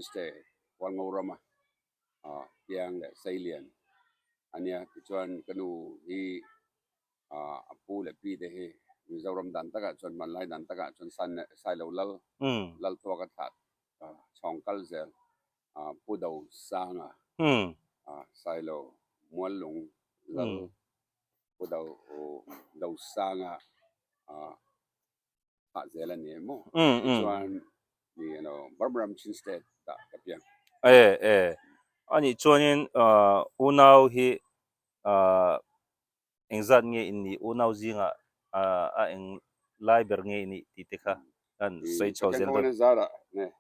State Hualngo rama piang leh Seilian a nia. Tichuan ka nu hi a pu leh pi te hi Mizoram dan takah chuan hmanlai dan takah chuan Sailo Lal Lal tuaka thlah chhawng kal zel Pu Do Sanga Sailo Muallung Lal Pu Do Do Sanga thlah zel a ni emaw tichuan Burma ram Chin State ah ka piang. E e anih chuanin unau hi engzat nge in nih unau zingah a eng lai ber nge i nih tih te kha kan sawi chho zel dawn. Pathian zarah nge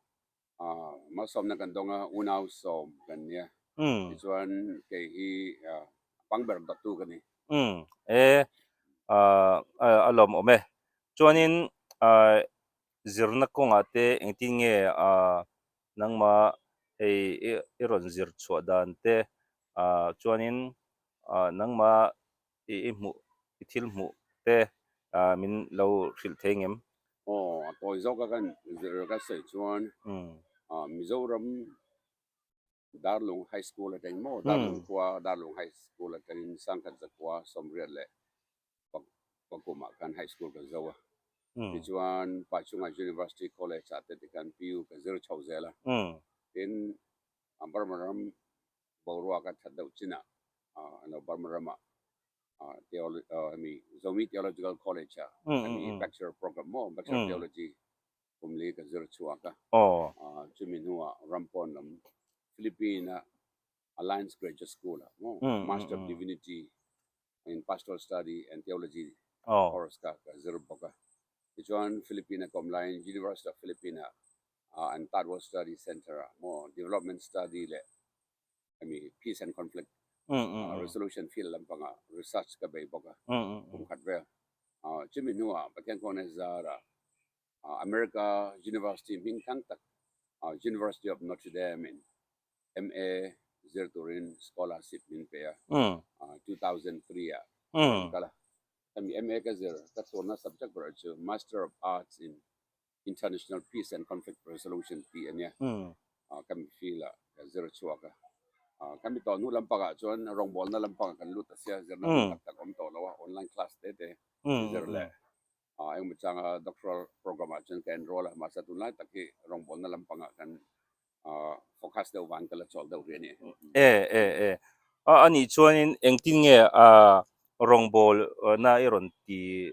malsawmna kan dawng a unau sawm kan nia tichuan kei hi pang ber dawttu ka ni. Umm e a lawmawm e. Chuanin zirna kawngah te engtin nge nangmah hei i rawn zir chhuah dan te chuanin nangmah i hmuh i thil hmuh te min lo hrilh thei ngem? Aw a tawi zawk a kan zir ka sawi chuan Mizoram Darlung High School atangin maw Darlung khua Darlung High School atangin Sangkhat Zakhua Sawmriat leh Pakumah khan High School ka zo a. Tichuan Pachunga University College ah te tikhan PU ka zir chho zel a. Tin Burma ram boruak a that deuh chinah ano Burma ramah hemi Zomi Theological College ah hemi Bachelor program maw Bachelor of Theology kum li ka zir chhuak a. Chumi hnuah ram pawn lam Philippine a Alliance Graduate School ah maw Master of Divinity in Pastoral Study and Theology course kha ka zir bawk a. Tichuan Philippine a ka awm laiin University of Philippine ah an Third World Study Center ah maw Development Study leh hemi Peace and Conflict Resolution field lampangah research ka bei bawk a kum khat vel. Chumi hnuah Pathian Kawngna zarah America University hming thang tak University of Notre Dame in MA zir turin scholarship min pe a, 2003 ah ka rawn kal a. Hemi MA ka zir ka chhurna subject ber chu Master of Arts in International Peace and Conflict Resolution tih a nia. Ka mi field ah ka zir chhuak a. Ka mi tawh hnu lampangah chuan rawngbawlna lampangah kan lut a sia, zirna hun tak tak awm tawh lo a, online class te te zir leh Engemaw changa doctoral program ah chuan ka enroll a, mahse tunlai tak hi rawngbawlna lampangah kan focus deuh vang ka la chawl deuh rih a ni. E e e. A anih chuanin engtin nge rawngbawlna i rawn ti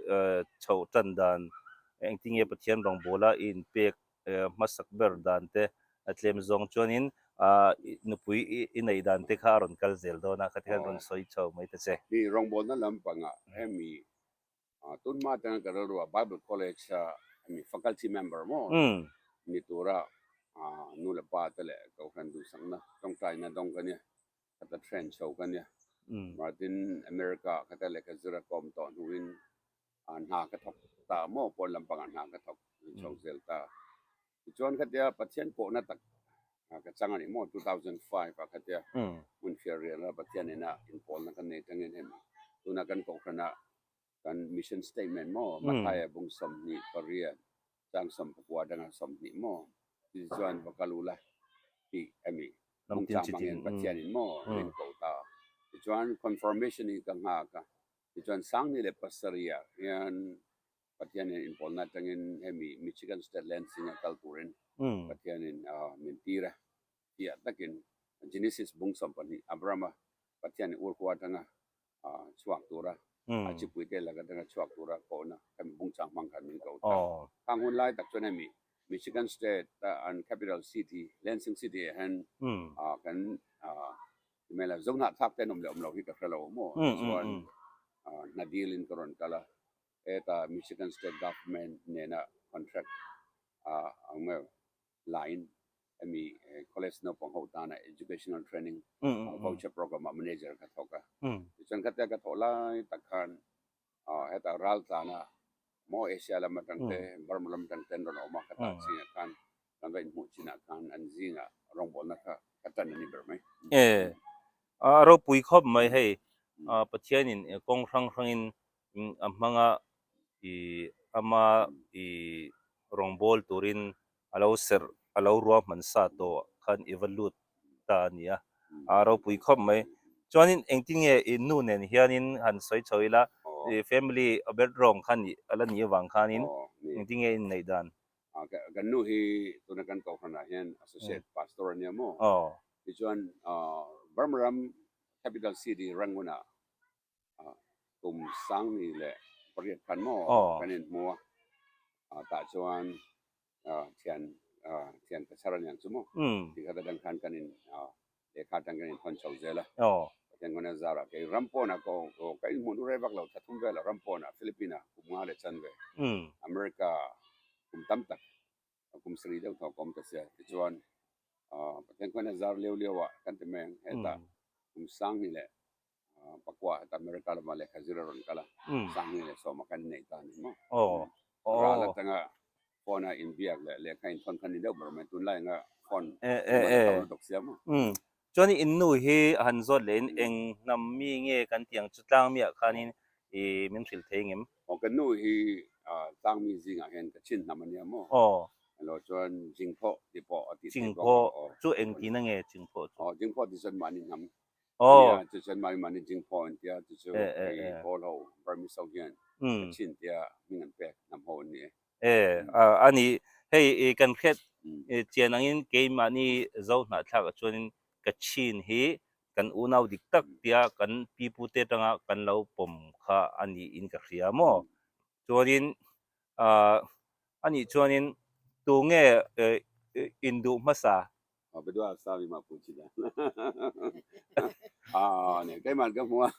chhoh tan dan, engtin nge Pathian rawngbawla i inpek hmasak ber dan te a tlem zawng chuanin nupui i neih dan te kha a rawn kal zel dawn a, khati khan rawn sawi chho mai ta che. Hi rawngbawlna lampangah hemi Tunhma atanga ka rilru ah Bible College a mi faculty member maw ni tura nu leh pa te leh kohhran duhsakna tawngtaina dawng ka nia, ka ta train chho ka nia. Martin America ah khata lehkha zir a kawm tawh hnuin hna ka thawk ta maw pawn lampangah hna ka thawk chho zel ta. Tichuan khatia Pathian pawhna tak ka chang a ni maw 2005 ah khatia hmun fiar rial a Pathian ina inpawlna kan nei tangin hemi tuna kan kohhrana kan mission statement maw Mathaia bung 28 chang 19 danga 20 maw tichuan va kal ula tih hemi bungchang hmangin Pathianin maw min ko ta tichuan confirmation hi ka nghak a tichuan 2007 ah hian Pathianin inpawlna atangin hemi Michigan State Lansing a kal turin Pathianin min tir a, tiah takin Genesis bung 12 Abrahama Pathianin ur khua atanga chhuak tura a chipuite lak atanga chhuak tura kohna hemi bung chang hmang khan min ko ta. Khang hun lai tak chuan hemi Michigan State an capital city Lansing City ah hian kan email ah zohnahthlak te an awm leh awm lo hi ka hre lo maw tichuan hna dilin ka rawn kal a. Heta Michigan State Government nena contract a ang meuh lain hemi college naupang ho tana educational training voucher program ah manager ka thawk a. Tichuan khatia ka thawh lai tak khan heta ral tlana maw Asia lam atang te Burma lam atang te an rawn awm a, ka tah chingah khan kan va inhmuh chinah khan an zingah rawngbawlna kha ka tan a ni ber mai. E, a ropui khawp mai hei Pathianin kawng hrang hrangin a hmanga ih ama ih rawngbâwl turin a lo serh a lo ruahman sa tawh. khan i va lut ta a ni a, a ropui khawp mai. Chuanin engtin nge i nu nen hianin han sawi chho ila, i family background kha nih a la nih avang khanin engtin nge inneih dan? Kan nu hi tuna kan kohhranah hian associate pastor a nia maw? Tichuan Burma ram capital city Rangoon-ah kum sangni leh pariat khan maw kan inhmu a, tah chuan thian thian ka chhar aniang chu maw tih khat atang khan kan in lehkha atang kan inthawn chho zel a, Pathian ngawn a zarah kei ram pawnah ka ka inhmuh nu rei vak lo thla thum velah ram pawnah Philippine ah kum nga leh chanve America kum tam tak kum sarih deuh tawh ka awm ta sia tichuan Pathian khawn a zar lio lio ah kan ti mai ang hetah kum sanghnih leh pakua heta America lamah lehkha zir a rawn kal a sanghnih leh sawmah kan inneih ta a ni maw ral atanga phone a inbiak leh lehkha inthawn kha ni deuh ber mai tunlai anga phone a to lutuk sia maw. Chuan in nu hi a han zawt leh in eng hnam mi nge kan tih ang chu tlang mi ah khanin i min hrilh thei ngem? Aw kan nu hi tlang mi zingah hian ka chin hnam a nia maw? Aw. Elo chuan Jingphaw tih pawh a tih theih bawk a. Jingphaw chu eng tihna nge Jingphaw chu? Aw Jingphaw tih chuan mahni hnam a nia, chu chuan mahni mahni Jingphaw an tia chu chu hei Kawl ho Burmese ho hian Kachin tia hming an pek hnam ho an ni e. E a ni hei i kan hriat chian angin keimahni zo hnahthlak ah chuanin Kachin hi kan unau dik tak tia kan pipute atanga kan lo pawm kha a niin ka hria maw chuanin ah a nih chuanin tunge induh hmasa Bedua sawi mah pu chi dan. Ah ne keimah ka hmu a.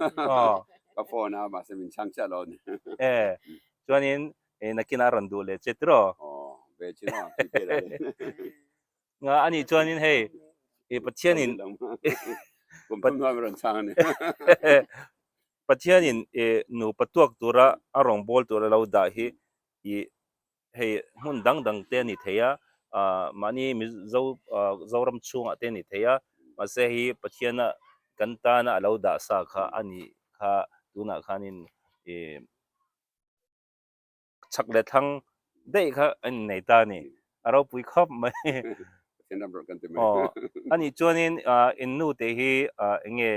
Ka phone a mahse min chhang chiah lo ni. E chuanin nakinah a rawn duh leh che tiraw? Aw ve chin a ti pe la le. Nga ani chuanin hei i Pathianin kum thum hnuai rawn chhang a ni. Pathianin i nupa tuak tura a rawngbâwl tura lo dah hi i hei hmun dang dang te a ni thei a, ah mahni Mizo ah Zoram chhungah te a ni thei a, mahse hei Pathiana kan tana a lo dah sa kha a nih kha tunah khanin ih chhak leh thlang daih kha a innei ta a ni, a ropui khawp mai. Pathian ram rawh kan ti mai. Aw a nih chuanin ah in nu te hi ah eng nge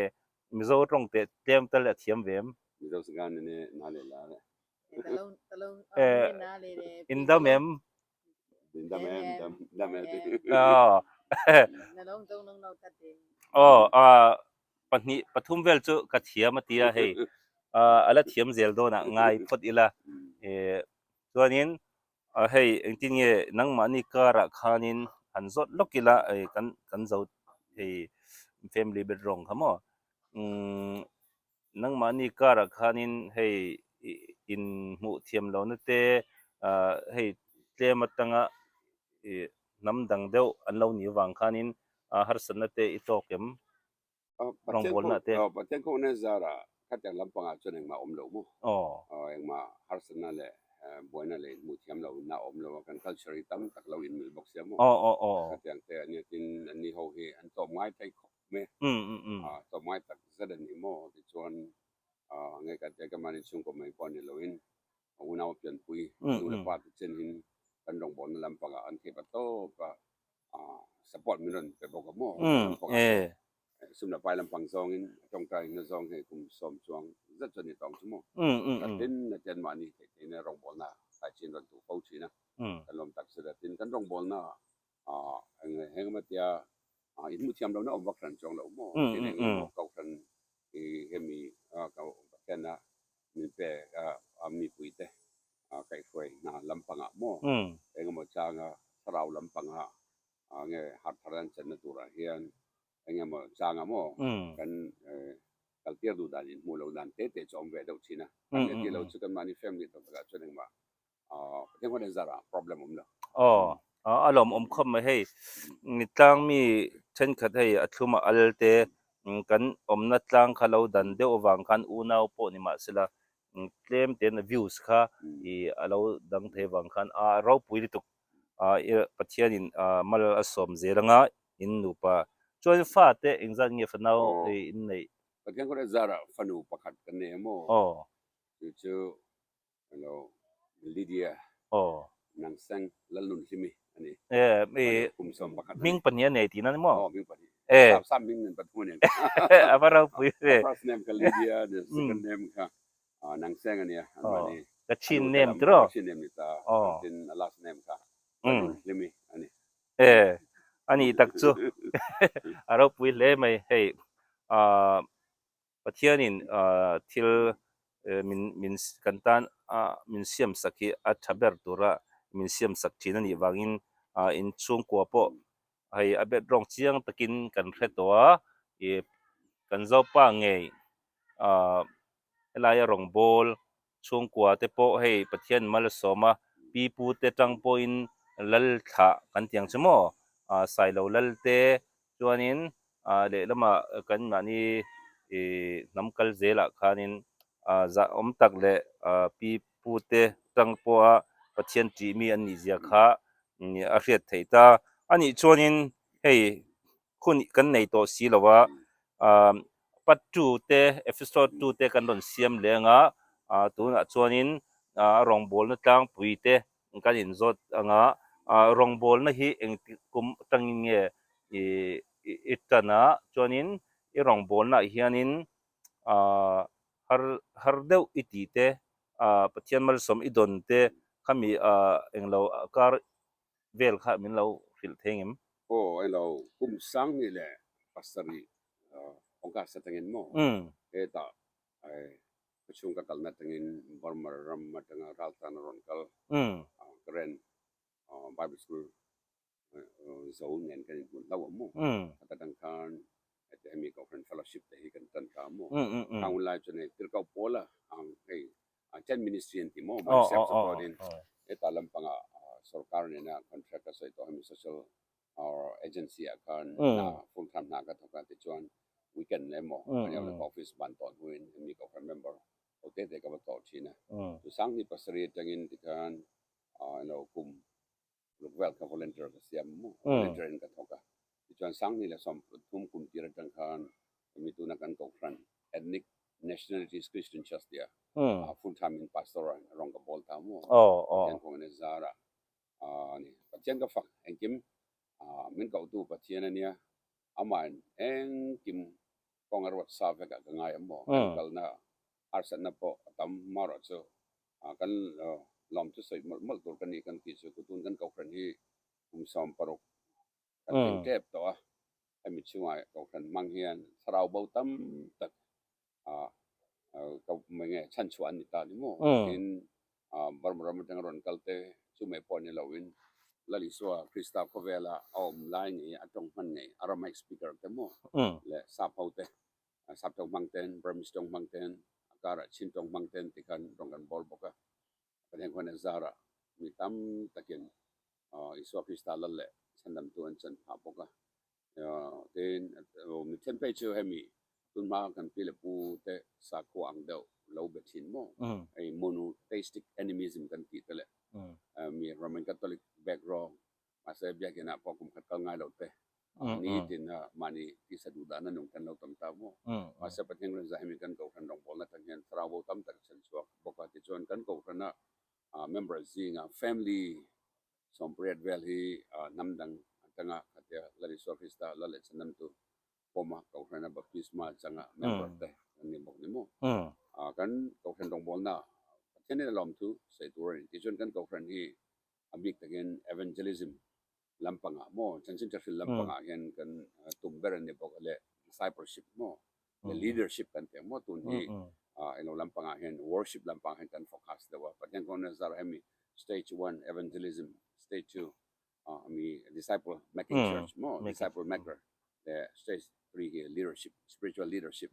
Mizo tawng teh tlem tal a thiam ve em? Mizo sagan nene na leh la le. In dam em? In dam em, dam, dam em. Aw, aw, pahnih, pathum vel chu ka thiam a tia hei. A la thiam zel dawnah ngai phawt ila. Chuanin hei engtin nge nangmahni karah khanin han zawt lawk ila kan kan zo hei family background kha maw. Nangmahni karah khanin hei inhmuh thiam lohna te hei tlem atanga hnam dang deuh an lo nih avang khanin harsatna te i tawk em? Rawngbawlna te. Pathian khawhna zarah khatiang lampangah chuan engmah awm lo maw? Engmah harsatna leh buaina leh inhmuh thiam lohna a awm lo a, kan culture hi tam tak lo inmilh bawk sia maw? Khatiang te a nia, tin anni ho hi an tlawm ngai thei khawp. me tlawmngai tak zet a ni maw tichuan nge ka tia ka mahni chhungkaw mai pawh a ni loin unau pianpui nu leh pa te chen hin kan rawngbawlna lampangah an theih pa tawp a support min rawn pe bawk a maw lampangah sum leh pai lampang zawngin a tawngtai na zawng hei kum sawm chuang zet chu a ni tawng chu maw tin a tian mahni theih theihna rawngbawlna kai chin rawn tuh fo thin a kan lawm tak zet a tin kan rawngbawlna eng emaw tia in hmu thiam lohna awm vak hran chuang lo maw tin eng emaw kohhran i hemi Pathiana min pek a mipui te kaihhruai hna lampangah maw eng emaw changa thlarau lampanga nge harh thar an chenna turah hian eng emaw changa maw kan kaltir duh dan inhmuh loh dan te te chu awm ve deuh thin a kan ti lo chu kan mahni family tawk takah chuan engmah Pathian khaw nen zarah problem awm lo. Aw, a lawmawm khawp mai hei. Tlang mi thenkhat hei a thlum a al te kan awmna tlang kha lo dan deuh avang khan unau pawh ni mahsela tlem ten views kha i a lo dang thei avang khan a ropui lutuk Pathianin mal a sawm zel anga in nupa chuan fate engzat nge fanau in neih? Pathian khaw nen zarah fanu pakhat kan nei emaw chu chu Hello Lydia. Aw. Nangseng Lalnunhlimi a ni. E, i Kum 11 a ni. Hming pahnih a nei tihna ni maw? Aw, hming pahnih. E. Sap sap hming nen pathum a nei. A va ropui ve. A first name kha Lydia, the second name kha Nangseng a nia, anmahni. Kachin name tiraw? Kachin name ni ta. Tin a last name kha Hlimi a ni. E, a nih tak chu. A ropui hle mai hei. Pathianin thil min min kan tan a min siam sak hi a tha ber tura min siam sak thin a nih vangin inchhungkua pawh hei a bet rawng chiang takin kan hre tawh a, ih kan Zopa ngei ah helaia rawngbâwl chhungkua te pawh hei Pathian mal a sawm a, pi pu te tang pawhin lal thlah kan ti ang chu maw ah Sailo lal te chuanin ah lehlamah kan mahni ih hnam kal zelah khanin ah zah awm tak leh ah pi pu te tang pawha Pathian tih mi an nih zia kha a hriat theih ta. A nih chuanin hei hun kan nei tawh si lo a, ah part two te episode two te kan rawn siam leng a, ah tunah chuanin ah rawngbawlna tlangpui te kan inzawt ang a, ah rawngbawlna hi engtik kum atangin nge ih i tan a, chuanin i rawngbawlnaah hianin ah har har deuh i tih te ah Pathian malsawm i dawn te khami ah englo kar vel kha min lo hrilh thei ngem? Aw englo kum 2007 August atangin maw hetah ka chhung ka kalna atangin Burma ram atanga raltlan a rawn kal Karen Bible School zo nen kan inhmun hlauh a maw? Khata tang khan heti hemi Kohhran Fellowship te hi kan tan ta a maw? Khang hun lai chuan hei Tirhkoh Paula ang hei Tent Ministry an ti maw? Mahse chuan heta lampanga sorkar nena contract a sawi tawh hemi social agency ah khan hna full time hna ka thawk a tichuan weekend leh emaw ka office ban tawh hnuin hemi Kohhran member ho te te ka va tlawh thin a. Chu 2007 atangin tikhan ilo kum ruk vel kha volunteer ka siam maw volunteer in ka thawk a tichuan 2013 kum tir atang khan hemi tuna kan kohhran ethnic nationalities Christian Church tia full time in pastor a rawng ka bawl ta maw Pathian kawng in a zar a ani Pathian ka fak engkim min kohtu Pathian ania amahin engkim kawng a ruat sa vekah ka ngai a maw kan kalna harsatna pawh a tam marawh chu kan lawm chu sawi mawlh mawlh tur ka ni kan tih chu kutun kan kohhran hi kum 16 kan tling tep tawh a, hemi chungah kohhran hmang hian thlarau bo tam tak enge chhanchhuah an ni ta ni maw tin Burma ram atanga rawn kal te chu mai pawh ni loin Lal Isua Krista khawvela a awm lai ngei a tawng hman ngei Aramaic speaker te maw leh sap ho te Sap tawng hmang ten, Burmese tawng hmang ten, a karah Chin tawng hmang ten ti khan rawng kan bawl bawk a. Pathian khuan a zarah mi tam takin Isua Krista lal leh chhandamtu an chan phah bawk a. Tin, mi then phei chu hemi tunhma kan pi leh pu te sakhua ang deuh lo be thin maw? Hei monotheistic animism kan tih te leh mi Roman Catholic background Mahse, biakinah pawh kum khat kal ngai lo te, nitin a mahni tisa duh dahna nung kan lo tam ta maw? Mahse, Pathian Rinza hemi kan Kohhran rawngbawlna atang hian thlarau bo tam tak a chhan chhuak bawk a. Tichuan, kan Kohhrana member zinga family 18 vel hi hnam dang atanga khatia Lal Isua Krista Lal leh Chhandamtu pawma Kohhrana baptisma changa member te kan ni bawk ni maw? Kan Kohhran rawngbawlna Pathianin a lawmthu sawi tur a ni. Tichuan, kan Kohhran hi a bik takin evangelism lampangah maw chanchin tha hril lampangah hian kan tum ber a ni bawk a leh discipleship maw leh leadership kan tih ang maw tun hi ilo lampangah hian worship lampangah hian kan focus deuh a Pathian kawng zar hemi stage one evangelism stage two ami disciple making church maw disciple maker leh stage 3 hi leadership, spiritual leadership,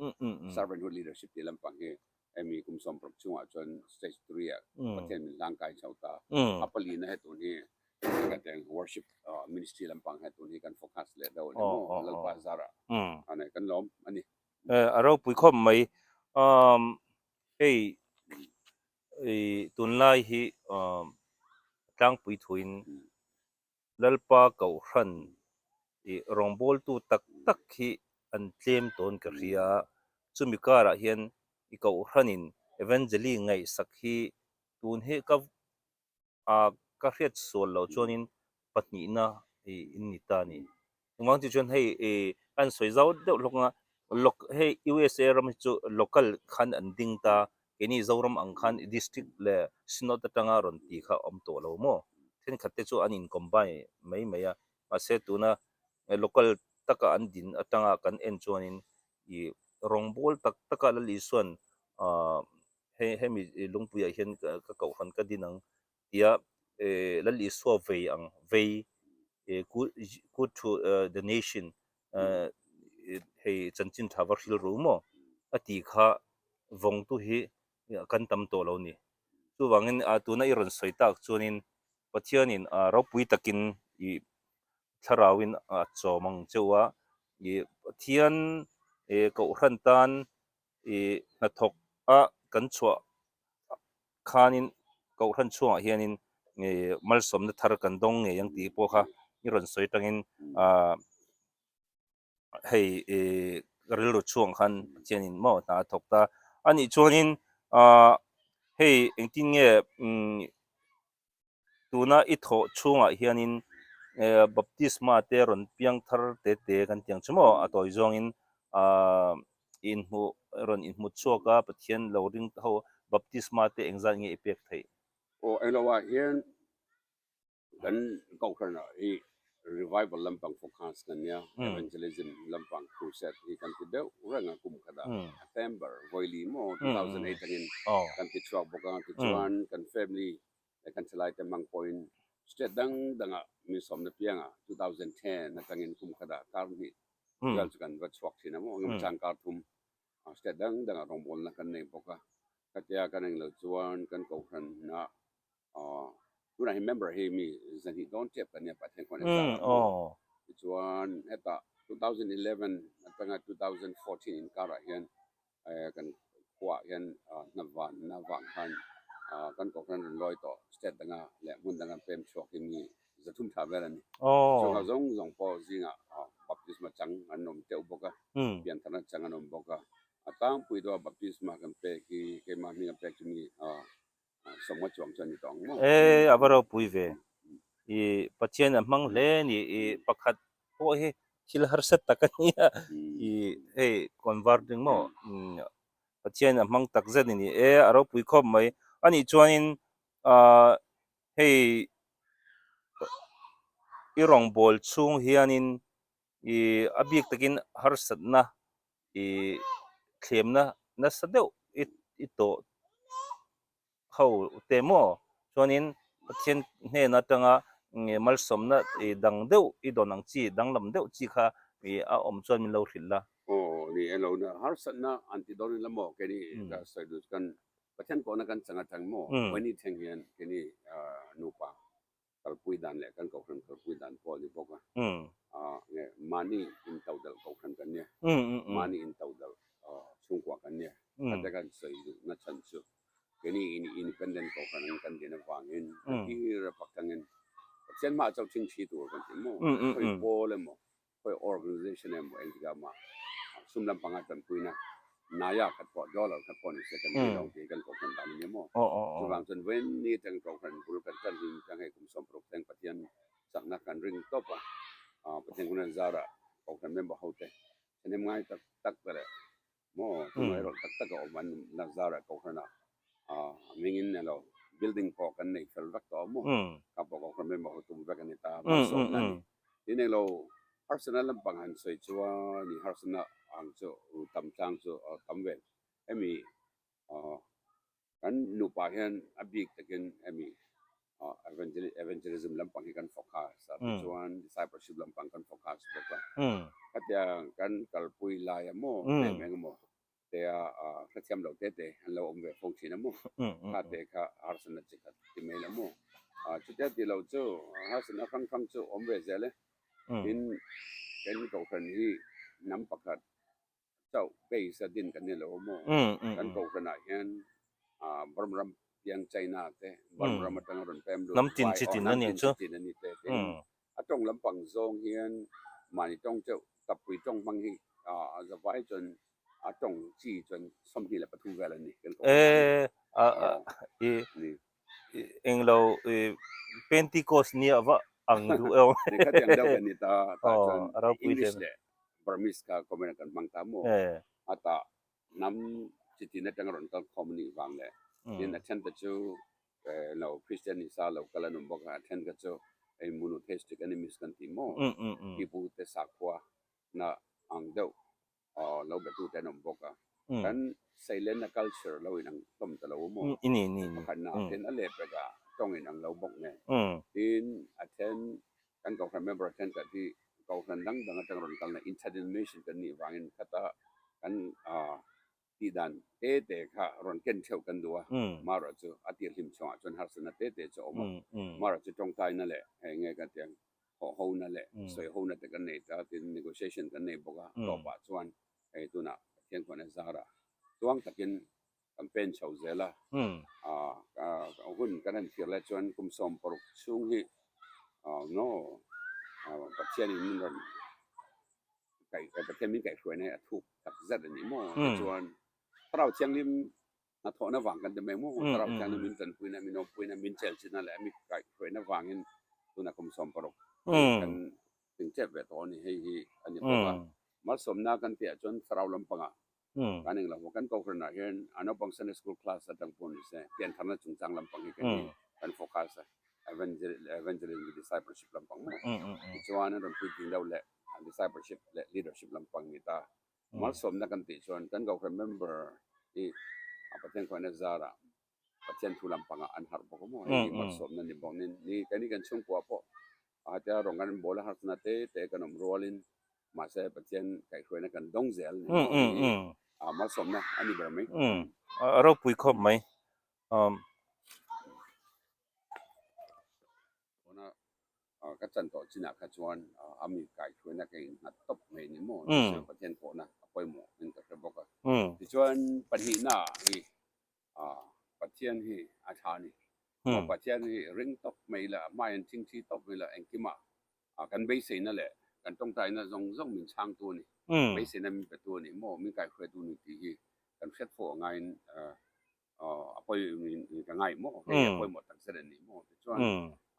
servanthood leadership tih lampang hi hemi kum 16 chungah chuan stage 3 ah Pathian min hlang kai chho ta. A pali na he tun hi ka teng worship ministry lampang he tun hi kan focus leh deuh a ni maw Lalpa zarah a kan lawm a ni. A ropui khawp mai. Hei tunlai hi tlangpui thuin Lalpa Kohhran ih rawngbawltu tak tak hi an tlem tawn ka hria a, chumi karah hian i Kohhranin Evangeli ngaihsak hi tun hi ka ah ka hriat sual loh chuanin pahnihna in ni ta a ni. Engvang tih chuan hei ih an sawi zau deuh hlawk ang a, lok hei USA ram hi chu local khan an ding ta, keini Zoram ang khan district leh synod atanga rawn tih kha a awm tawh lo maw? Thenkhat te chu an in combine mai mai a, mahse tuna local taka an din atanga kan en chuanin ih rawngbawl tak taka Lal Isua'n ah hei hemi lungpuiah hian ka kohhran ka din ang tia Lal Isua vei ang vei good to the nation hei chanchin tha va hril ru maw a tih kha vawngtu hi kan tam tawh lo ni. Chuvangin tuna i rawn sawi tak chuanin Pathianin ropui takin i thlarauin a chawm ang cheu a, i Pathian kohhran tan i hnathawk a kan chhuah khanin kohhran chhungah hianin malsawmna thar kan dawng ngei ang tih pawh kha i rawn sawi atangin ah hei ih rilru chhungah khan Pathianin maw hna a thawk ta a nih chuanin ah hei engtin nge umm Tuna i thawh chhungah hianin baptisma te rawn piang thar te te kan ti ang chu maw? A tawi zawngin i inhmuh rawn inhmu chhuak a, Pathian lo ring ho baptisma te engzat nge i pek theih? Aw engloah hian kan kohhranah hi revival lampang focus kan nia, evangelism lampang crusade hi kan ti deuh reng a kum khatah September vawili maw 2008 atangin kan ti chhuak bawk a, tichuan kan family leh kan thalai te hmang pawhin state dang dangah min sawmna piangah 2010 atangin kum khatah kar hnih vel chu kan va chhuak thin a maw engemaw chang kar thum state dang dangah rawngbawlna kan nei bawk a, khatia kan englo chuan kan kohhran ah tunah hi member hi mi zahnih dawn tep kan nia Pathian khawn exam ah maw tichuan hetah 2011 atanga 2014 inkarah hian kan khuaah hian hna vanna vang khan kan kohhran rawn lawi tawh state danga leh hmun danga pem chhuak hi mi zathum tha vel a ni. Chungah zawng zawng pawh zingah baptisma chang an awm teuh bawk a, piantharna chang an awm bawk a, a tlangpui deuha baptisma kan pek hi keimah hminga pek chu mi sawmnga chuang chu a ni tawh ang maw? E, a va ropui ve. I Pathian a hmang hle a ni. I pakhat pawh hi thil harsa tak a nia. I hei converting maw? Pathian a hmang tak zet a ni. E, a ropui khawp mai. A nih chuanin ah hei i rawngbâwl chhung hianin i a bik takin harsatna i thlemna nasa deuh i i tawh ho te maw chuanin Pathian hnen atanga nge malsawmna i dang deuh i dawn ang chi danglam deuh chi kha i a awm chuan min lo hrilh la. Aw ni e lo na harsatna an ti dawn ila maw keini ka sawi duh chu kan Pathian pawhna kan chang atang maw vawiin thleng hian keini nupa kalpui dan leh kan kohhran kalpui dan pawh a ni bawk a, nge mahni intodelh kohhran kan nia, mahni intodelh chhungkua kan nia, khate kan sawi duhna chhan chu keini independent kohhran ang kan din avangin a tir a paktangin Pathian hmaah chauh thingthi tur kan ti maw, khawi pawl emaw khawi organization emaw engtikah mah sum lampanga tanpuina naya khat pawh dollar khat pawh nise kan nei lo tih hi kan kohhran dan a ni maw? Chuvang chuan vawiin ni atang kohhran bul kan tan hlim tang hei kum 60 thleng Pathian chakna kan ring tawp a, Pathian hun an zarah kohhran member ho te thahnem ngai tak tak te leh Maw tunah erawh tak tak a awm an Nazar ah kohhran ah hmingin elo building pawh kan nei fel vek tawh a maw kha pawh kohhran member ho tum vek a ni ta malsawmna a ni tin englo harsatna lampang han sawi chuan i harsatna ang chu tam tlang chu tam ve hemi Kan nupa hian a bik takin hemi evangelism lampang hi kan focus a, tichuan discipleship lampang kan focus bawk a. Khatia kan kalpui lai a maw, tlem eng emaw tea hrethiam lo te te an lo awm ve fo thin a maw, kha te kha harsatna chi khat ti mai lo maw. Chutia tih loh chu harsatna hrang hrang chu awm ve zel e. Tin, kan kohhran hi hnam pakhat chauh base a din kan ni lo maw? Kan kohhranah hian Burma ram piang China te, Burma ram atanga rawn pem lut Hnam tin chi tin a ni chu. Hnam tin chi tin a ni te tin a tawng lampang zawng hian mahni tawng chauh tappui tawng hmang hi a zavai chuan a tawng chi chuan 23 vel a ni kan kohhranah hian. Englo Pentecost nia va a. Ang duh eo. Ni khatiang deuh kan ni ta tah Aw, chuan a ropui hle English mai. leh Burmese kha comment ah kan hmang ta maw? Eh. A tah hnam chi tin atanga rawn kal khawm a nih vang leh tin a then te chu lo Christian ni sa lo kal an awm bawk a, a then kha chu hei monotheistic animist kan ti maw? Pipu te sakhua na ang deuh lo be tute an awm bawk a, kan seilenna culture lo inang hlawm ta lo maw? Pakhatna ah khin a leh pek a tawng inang lo bawk nen. Tin a then kan kohhran member thenkhat hi kohhran dang dang atang rawn kalna interdenomination kan nih vangin khata kan tihdan te te kha rawn ken theuh kan duh a, marawh chu a tir hlim chhawngah chuan harsatna te te chu a awm a, marawh chu tawngtaina leh hei nge ka tiang thawh hona leh sawi hona te kan nei ta tin negotiation kan nei bawk a, tawpah chuan hei tunah Pathian khuan a zar a, tluang takin kan pen chho zel a, hun kan han thlir lai chuan kum 60 chhung hi no Pathianin min rawn Pathian min kaihhruaina hi a thuk tak zet a ni maw? Tichuan Thlarau Thianghlim hnathawhna vang kan ti mai maw? Thlarau Thianghlim min tanpuina, min awmpuina, min chelchina leh mi kaihhruaina vangin tunah kum 60 kan tling tep ve tawh a ni. Hei hi a ni bawk a. Malsawmna kan tihah chuan Thlarau lampangah kan eng lo maw? Kan kohhranah hian a naupang Sunday School class atang pawh ni se, piantharna chungchang lampang hi kan hi kan focus a, evangelism leh discipleship lampang maw? Tichuan an rawn puitling deuh leh discipleship leh leadership lampang ni ta. Malsawmna kan tih chuan kan kohhran member hi a Pathian khuaina zarah Pathian thu lampangah an harh bawk a maw? Hei hi malsawmna ni bawk nin ni keini kan chhungkua pawh a hatia rawng kan bawl a harsatna te te kan awm rualin mahse Pathian kaihhruaina kan dawng zel ni maw? Hei hi malsawmna a ni ber mai. A ropui khawp mai. Tuna ka chan tawh chinah kha chuan a mi kaihhruaina ka innghat tawp mai ni maw? Tichuan Pathian pawhna a pawimawh in ka hre bawk a. Tichuan pahnihna hi Pathian hi a tha a ni. Pathian hi ring tawp mai ila, a hmaiin thingthi tawp mai ila engkimah kan beiseina leh kan tawngtaina zawng zawng min chhangtu a ni. Beiseina min petu a ni maw? Min kaihhruaitu a ni tih hi kan hriat fo angaiin a pawi ka ngai maw? Hei hi a pawimawh tak zet a ni maw? Tichuan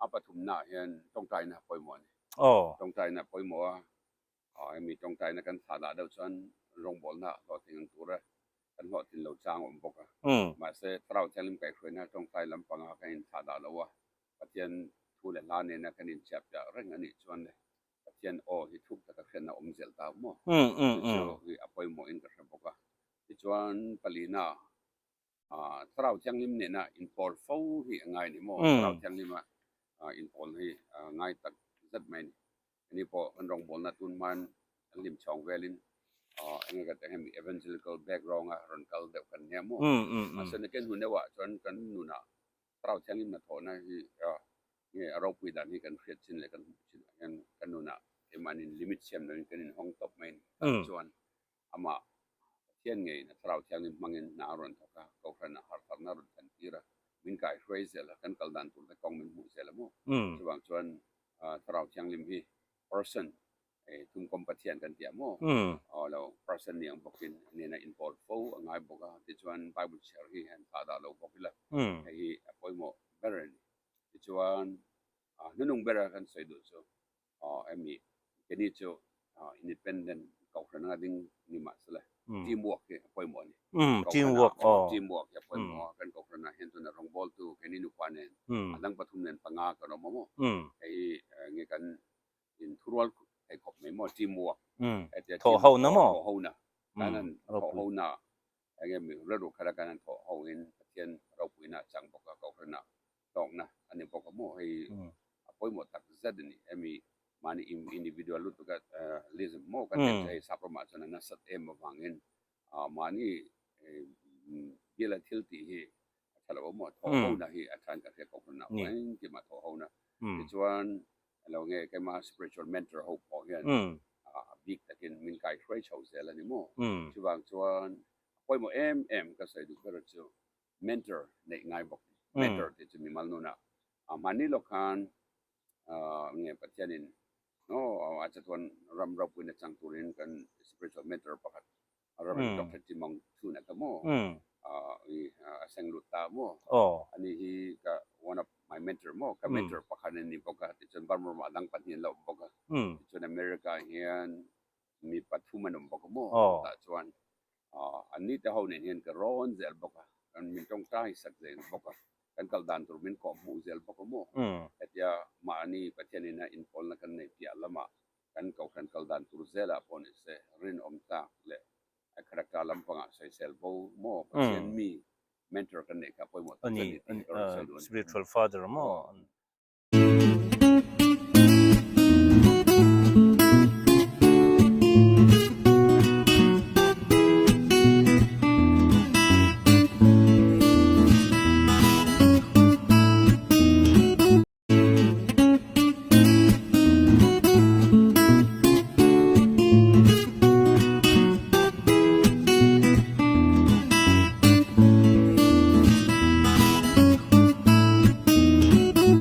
a pathumnaah hian tawngtaina a pawimawh a ni. Tawngtaina a pawimawh a. Hemi tawngtaina kan thlah dah deuh chuan rawngbawlna hlawhtling ang tura kan hlawhtlin lo chang a awm bawk a. Mahse, Thlarau Thianghlim kaihhruaina tawngtai lampanga kan inthlah dah lo a, Pathian thu leh hla nena kan inchiap piah reng a nih chuan le Pathian aw hi thuk taka hriatna a awm zel ta maw? Chu chu hi a pawimawhin ka hre bawk a. Tichuan, palina Thlarau Thianghlim nena inpawl fo hi a ngai a ni maw? Thlarau Thianghlima inpawl hi a ngai tak zet mai a ni. Ani pawh kan rawngbawlna tun hmain an hlim chhawng velin eng nge ka tih hemi evangelical background a rawn kal deuh kan nia maw? Mahse nakin hun deuhah chuan kan nunah Thlarau Thianghlim hnathawhna hi nge a ropui dan hi kan hriat chin leh kan hmuh chin ah hian kan nunah keimahni limit siam loin kan inhawng tawp mai a ni. Tah chuan Amah Pathian ngeiin a Thlarau Thianghlim hmangin hna a rawn thawk a, Kohhran ah harhlarna a rawn thlen tir a, min kaihruai zel a, kan kal dan tur te kawng min hmuh zel a maw? Chuvang chuan Thlarau Thianghlim hi person, thumkawm Pathian kan ti a maw? Aw lo, person ni ang bawkin a nena inpawl fo a ngai bawk a, tichuan Bible chhiar hi han thlah dah lo bawk ila, hei hi a pawimawh ber a ni. Tichuan hnunung bera kan sawi duh chu hemi keini chu independent kohhran anga ding ni mah se le team work hi a pawimawh a ni. Team work aw. Team work hi a pawimawh a, kan kohhranah hian chuan rawngbawltu keini nupa nen a dang pathum nen panga kan awm a maw? Hei hi nge kan inthurual thei khawp mai maw team work. Thawh ho na maw? Thawh ho na. Kan han thawh ho na enge mi rilru khat a kan han thawh ho in Pathian ropuina a chang bawk a, kohhranah hlawkna a ni bawk a maw hei a pawimawh tak zet a ni. Hemi mahni individual lutuk a lism maw kan tih chu hei sap ramah chuan a nasat em avangin mahni biala thil tih hi a tha lo a maw thawh hona hi a tha in ka hria kohhranah pawh engkim ah thawh hona tichuan alo nge keimah spiritual mentor ho pawh hian a bik takin min kaihruai chho zel a ni maw chuvang chuan a pawimawh em em ka sawi duh ber chu mentor neih ngai bawk ni. Mentor tih chu mimal nunah a hmani lawk khan nge Pathianin no a chatuan ram ropuina chang turin kan spiritual mentor pakhat Reverend Doctor Timong Thun a ta maw i a seng lut ta maw ani hi ka one of my mentor maw. maw, ka mentor pakhat a ni bawk a, tichuan Burma ramah dang pahnih an la awm bawk a, tichuan America ah hian mi pathum an awm bawk a maw, tah chuan an ni te ho nen hian ka rawn zel bawk a, kan min tawngtai sak zel bawk a, kan kal dan tur min kawh hmuh zel bawk a maw, hetia mahni Pathian ina inpawlna kan neih piah lamah kan kohhran kal dan tur zelah pawh ni se rinawm tlak leh a character lampangah sawisel bo maw Pathian mi mentor kan neih kha pawimawh tak zet a ni tih hi ka rawn sawi duh a ni. Spiritual father maw?